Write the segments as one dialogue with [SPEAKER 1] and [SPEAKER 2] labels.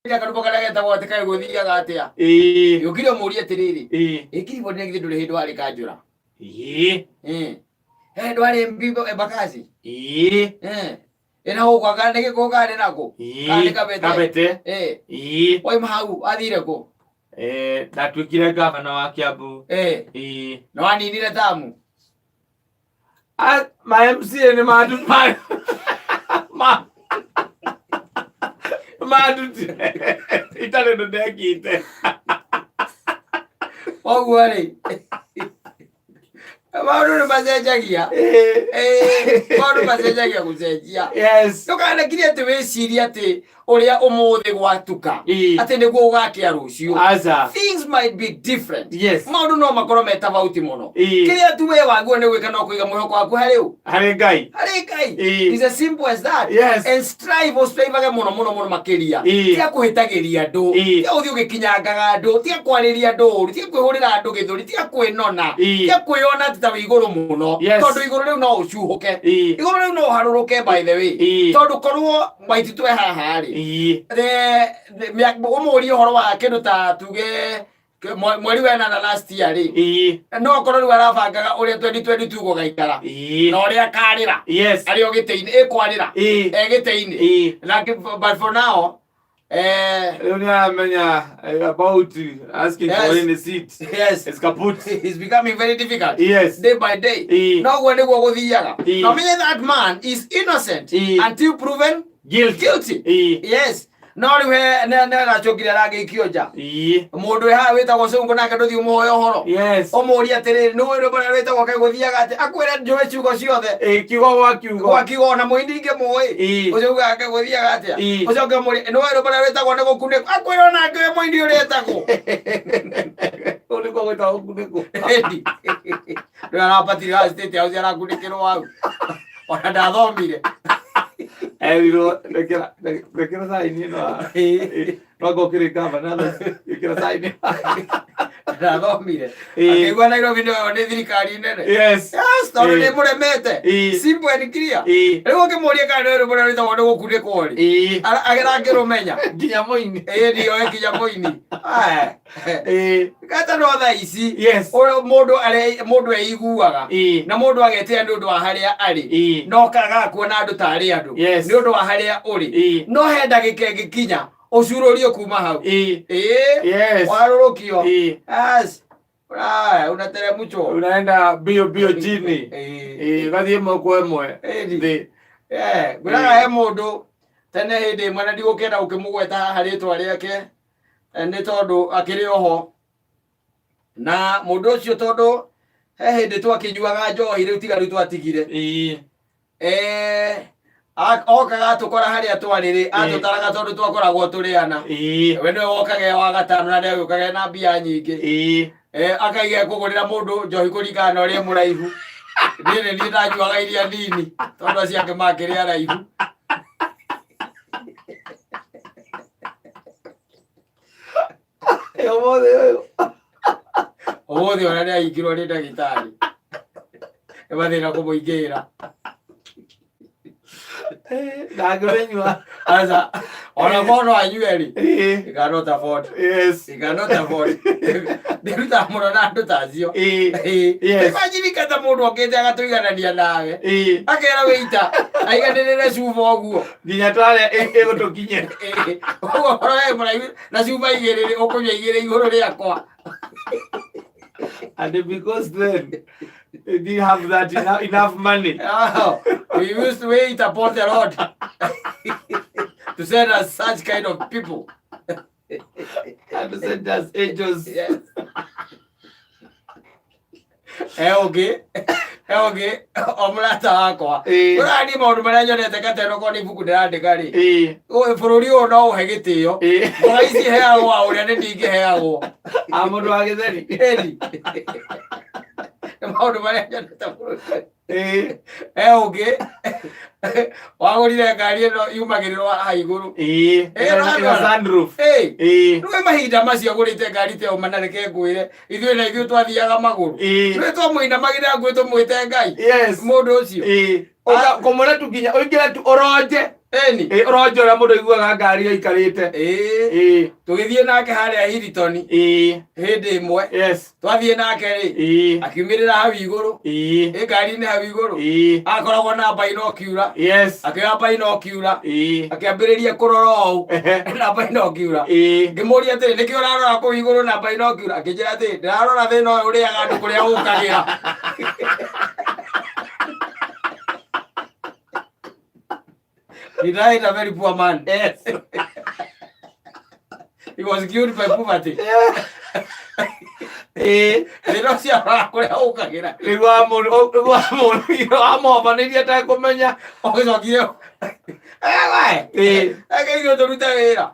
[SPEAKER 1] Karũmbo karĩa getagwo atĩ kaĩ gũthiaga atĩa? Yũkire ũmũrie atĩrĩrĩ, ĩ Clifford nĩ githĩ ndũrĩ hĩndĩ warĩ kanjũra? He hĩndĩ warĩ mbimbo Embakasi? Ĩna gũkũ anga nĩ gĩkũ kana nĩ nakũ? Kana nĩ Kabete?
[SPEAKER 2] Kabete.
[SPEAKER 1] Wauma hau wathire kũ?
[SPEAKER 2] Ndatuĩkire ngavana wa Kiambu.
[SPEAKER 1] Na waninire tamu?
[SPEAKER 2] Ah, ma MCA nĩ mandu ma ma mandutire itarĩ ũndũ ndekĩte.
[SPEAKER 1] Koguo rĩ, maũndũ nĩ macenjagia. Maũndũ macenjagia gũcenjia. Ndũkanakire atĩ wĩcirie atĩ ũrĩa ũmũthĩ gwatuka atĩ nĩguo ũgakĩa rũciũ.
[SPEAKER 2] Aca.
[SPEAKER 1] Things might be different. Maũndũ no makorwo me tofauti mũno. Kĩrĩa tu we wagĩrĩirwo nĩ gwĩka no kũiga mwĩhoko waku harĩ ũ?
[SPEAKER 2] Harĩ Ngai.
[SPEAKER 1] Harĩ Ngai. It's as simple as that. And strive, ũstrivage mũno mũno mũno makĩria. Tiga kũhĩtagĩria andũ. Tiga gũthiĩ ũgĩkinyangaga andũ. Tiga kwarĩria andũ ũru. Tiga kwĩhũrĩra andũ gĩthũri. Tiga kwĩnona. Tiga kwĩyona atĩ ta wĩ igũrũ mũno. Tondũ igũrũ rĩu no ũcuhũke. Igũrũ rĩu no ũharũrũke, by the way. Tondũ korwo Waititũ e haha rĩ, ũmũrie ũhoro wa kĩndũ ta tuge mweri wa ĩnana last year rĩ, no korwo rĩu arabangaga ũrĩa 2022 gũgaikara na ũrĩa akarĩra arĩ o gĩtĩ-inĩ ĩkwarĩra e gĩtĩ-inĩ. But for now,
[SPEAKER 2] Rĩu nĩ aramenya about asking for any seat. It's kaput.
[SPEAKER 1] It's becoming very difficult day by day. Noguo nĩguo gũthiaga. Na ũmenye that man is innocent until proven
[SPEAKER 2] guilty.
[SPEAKER 1] Guilty. Yes, no rĩu he nĩ aracũngire aragĩikio nja. Mũndũ wĩ haha wĩtagwo Cũngũ nake ndũthiĩ ũmũhoe ũhoro, ũmũrie atĩrĩrĩ, nĩ ũĩ rwĩmbo rũrĩa rwĩtagwo kaĩ gũthiaga atĩ, akwĩre njũĩ ciugo ciothe.
[SPEAKER 2] Kiugo gwa kiugo.
[SPEAKER 1] Gwa kiugo, ona mũini ingĩmũĩ. Ũcio ugaga kaĩ gũthiaga atĩa. Ũcoke ũmũrie, nĩ ũĩ rwĩmbo rũrĩa rwĩtagwo nĩ gũkunĩkwo, akwĩre ona ngĩũĩ mũini ũrĩa etagwo.
[SPEAKER 2] Kũu nĩkuo gwĩtagwo gũkunĩkwo.
[SPEAKER 1] Ĩni. Rĩu arabatire wa State House arakunĩkĩrwo hau ona ndathomire.
[SPEAKER 2] Erirwo rekera rekera saini ĩno haha. No anga ũkĩrĩ gavana thaa ici, ĩkĩra saini.
[SPEAKER 1] Ndathomire. Akĩigua Nairobi nĩyo nĩ thirikari nene. Yes, tondũ nĩ mũremete. Simple and clear. Rĩu ũngĩmũria kana nĩ rwĩmbo rũrĩa rwĩtagwo nĩ gũkunĩkwo rĩ, arangĩrũmenya.
[SPEAKER 2] Nginya mũini.
[SPEAKER 1] Ĩĩ, ndio nginya mũini. Aya. Kata no thaa ici mũndũ mũndũ eiguaga na mũndũ agetĩa nĩ ũndũ wa harĩa arĩ, no kagaga kuona andũ tarĩ andũ nĩ ũndũ wa harĩa ũrĩ. No he ndagĩka ĩngĩkinya ũcurũrio kuma hau. Ĩĩ. Warũrũkio. Yes. Aya, unateremshwa.
[SPEAKER 2] Unaenda mbio mbio chini. Ũgathiĩ ĩmwe kwa ĩmwe. Thĩ.
[SPEAKER 1] Ngwĩraga he mũndũ tene hĩndĩ ĩmwe, na ndigũkĩenda gũkĩmũgweta haha rĩtwa rĩake, nĩ tondũ akĩrĩ oho na mũndũ ũcio, tondũ he hĩndĩ twakĩnyuaga njohi, rĩu tiga rĩu twatigire. Okaga atũkora harĩa twarĩ rĩ, atũtaraga tondũ twakoragwo tũrĩ ana. We nĩwe wokaga e wa gatano na nĩagĩũkaga na mbia nyingĩ. Akaiga ekũgũrĩra mũndũ njohi kũringana na ũrĩa e mũraihu. Niĩ nĩ niĩ ndanyuaga iria nini tondũ acio angĩ makĩrĩ araihu.
[SPEAKER 2] Ũmũthĩ ũyũ?
[SPEAKER 1] Ũmũthĩ ona nĩ ahingirwo nĩ ndagĩtarĩ nĩ mathĩna kũmũingĩra.
[SPEAKER 2] Ndangĩmĩnyua.
[SPEAKER 1] Aca, ona korwo no anyue rĩ, he cannot afford. He cannot afford. Ndĩrutaga mũno na andũ ta acio. Imagine kata mũndũ okĩte agatũiganania nawe, akera wĩita aiganĩrĩre cuba ũguo.
[SPEAKER 2] Nginya twarĩa ĩgũtũkinyĩra.
[SPEAKER 1] Ũguo korwo we mũraihu na cuba igĩrĩ rĩ, ũkũnyua igĩrĩ igũrũ rĩakwa.
[SPEAKER 2] And because then they didn't have that enough money.
[SPEAKER 1] Oh, we used to wait upon the Lord to send us such kind of people.
[SPEAKER 2] And to send us angels.
[SPEAKER 1] Yes. Ũngĩ ũngĩ o mũrata wakwa ũrani maũndũ marĩa nyonete kateno korwo nĩ ibuku ndĩrandĩka rĩ, bũrũri ũyũ no ũhe gĩtĩo. Mboga ici heagwo wa ũrĩa nĩ ndingĩheagwo.
[SPEAKER 2] A mũndũ wa gĩtheri.
[SPEAKER 1] Ĩni. Nĩ maũndũ marĩa nyonete bũrũri. Ũngĩ wagũrire ngari ĩno yumagĩrĩrwo haha igũrũ.
[SPEAKER 2] Ĩna sunroof.
[SPEAKER 1] Rĩu mahinda macio agũrĩte ngari ta ĩyo, mana reke ngwĩre, ithuĩ na ithuĩ twathiaga magũrũ. Ithuĩ twamũinamagĩrĩra nguĩ tũmwĩte Ngai. Mũndũ ũcio.
[SPEAKER 2] Kũmwĩra tu nginya ũingĩre tu ũronje.
[SPEAKER 1] Ĩni.
[SPEAKER 2] Ĩ, ũronja ũrĩa mũndũ aiguaga ngari aikarĩte.
[SPEAKER 1] Ĩĩ.
[SPEAKER 2] Ĩ.
[SPEAKER 1] Tũgĩthiĩ nake harĩa Hilton
[SPEAKER 2] Ĩ.
[SPEAKER 1] hĩndĩ ĩmwe.
[SPEAKER 2] Yes.
[SPEAKER 1] Twathiĩ nake rĩ,
[SPEAKER 2] Ĩ.
[SPEAKER 1] akiumĩrĩra hau igũrũ.
[SPEAKER 2] Ĩ.
[SPEAKER 1] Ĩ ngari-inĩ hau igũrũ.
[SPEAKER 2] Ĩ.
[SPEAKER 1] Akoragwo na binocular.
[SPEAKER 2] Yes.
[SPEAKER 1] Akĩoya binocular.
[SPEAKER 2] Ĩ.
[SPEAKER 1] Akĩambĩrĩria kũrora ũũ
[SPEAKER 2] Ehe.
[SPEAKER 1] na binocular.
[SPEAKER 2] Ĩ.
[SPEAKER 1] Ngĩmũria atĩrĩ, nĩkĩ ũrarora kũu igũrũ na binocular? Akĩnjĩra atĩrĩ, ndĩrarora thĩna ũyũ ũrĩaga andũ kũrĩa ũkagĩra. He died a very poor man.
[SPEAKER 2] Yes.
[SPEAKER 1] He was killed by poverty.
[SPEAKER 2] Ĩ.
[SPEAKER 1] Thĩna ũcio arora kũrĩa ũkagĩra.
[SPEAKER 2] Rĩu amũhobanĩrie atekũmenya.
[SPEAKER 1] Ũgĩcokire. Ewe.
[SPEAKER 2] Ĩ.
[SPEAKER 1] Reke ithuĩ tũrute wĩra.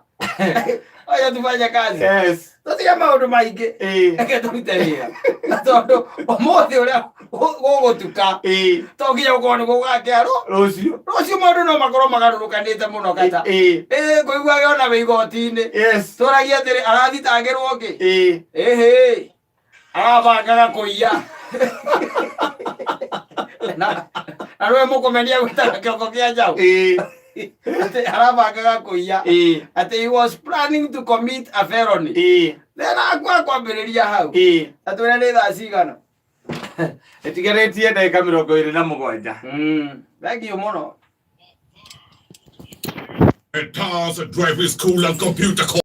[SPEAKER 1] Oya tufanye kazi.
[SPEAKER 2] Yes.
[SPEAKER 1] Tũtige maũndũ maingĩ.
[SPEAKER 2] Ĩ.
[SPEAKER 1] Reke tũrute wĩra. Na tondũ ũmũthĩ ũrĩa gũgũtuka
[SPEAKER 2] Ĩ.
[SPEAKER 1] to nginya gũkorwo nĩ gũgakĩa
[SPEAKER 2] Rũciũ.
[SPEAKER 1] Rũciũ maũndũ no makorwo magarũrũkanĩte mũno kata.
[SPEAKER 2] Ĩ.
[SPEAKER 1] Ĩ ngũiguage ona wĩ igoti-inĩ.
[SPEAKER 2] Yes.
[SPEAKER 1] Tũragia atĩrĩ arathitangĩrwo kĩ?
[SPEAKER 2] Ĩ.
[SPEAKER 1] Ĩhĩ. Arabangaga kũiya. Na na nĩwe mũkũmenia gwĩtaga kĩongo kĩa njaũ.
[SPEAKER 2] Ĩ.
[SPEAKER 1] Atĩ arabangaga kũiya.
[SPEAKER 2] Ĩ.
[SPEAKER 1] Atĩ he was planning to commit a felony.
[SPEAKER 2] Ĩ.
[SPEAKER 1] Then akwa kwambĩrĩria hau.
[SPEAKER 2] Ĩ.
[SPEAKER 1] Atwĩre nĩ thaa cigana?
[SPEAKER 2] Ĩtigarĩtie ndagĩka 27.
[SPEAKER 1] Thank you mũno.
[SPEAKER 3] Tars, driving school and computer course.